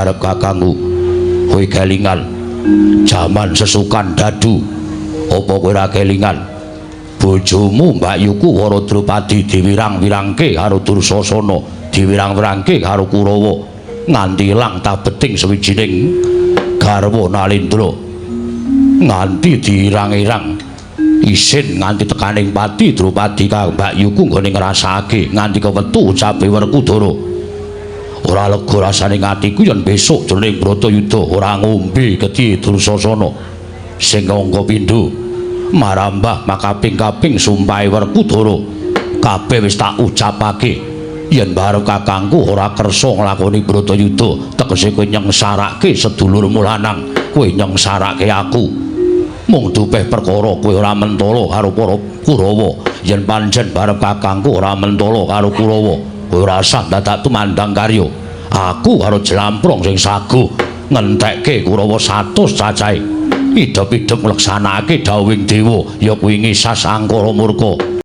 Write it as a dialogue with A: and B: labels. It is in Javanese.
A: Arep kakangku kowe kelingan jaman sesukan dadu, apa kowe ora kelingan bojomu Mbakyuku Wara Drupadi diwirang-wirangke karo Dursasana, diwirang-wirangke karo Kurawa nganti ilang tabeting sawijining garwa Nalendra, nganti diirang-irang isin nganti tekaning pati Drupadi kang Mbakyuku nggone ngrasakake nganti kewetu ucape Werkudara. Ora lega rasane atiku yen besok jroning Bratayuda ora ngombe getihe Dursasana sing angka pindho marambah makaping-kaping sumpahe Werkudara. Kabeh wis tak ucapake yen barep kakangku ora kersa nglakoni Bratayuda, tegese kowe nyengsarake sedulurmu lanang, kowe nyengsarake aku. Mung dupeh perkara kowe ora mentala karo para Kurawa. Yen pancen barep kakangku ora mentala karo Kurawa, kowe ora usah dadak tumandang karya. Aku karo Jlamprong sing saguh ngentekke Kurawa 100 cacahe, idep-idep ngleksanakake dhawuhing dewa, ya kuwi ngisas angkara murka.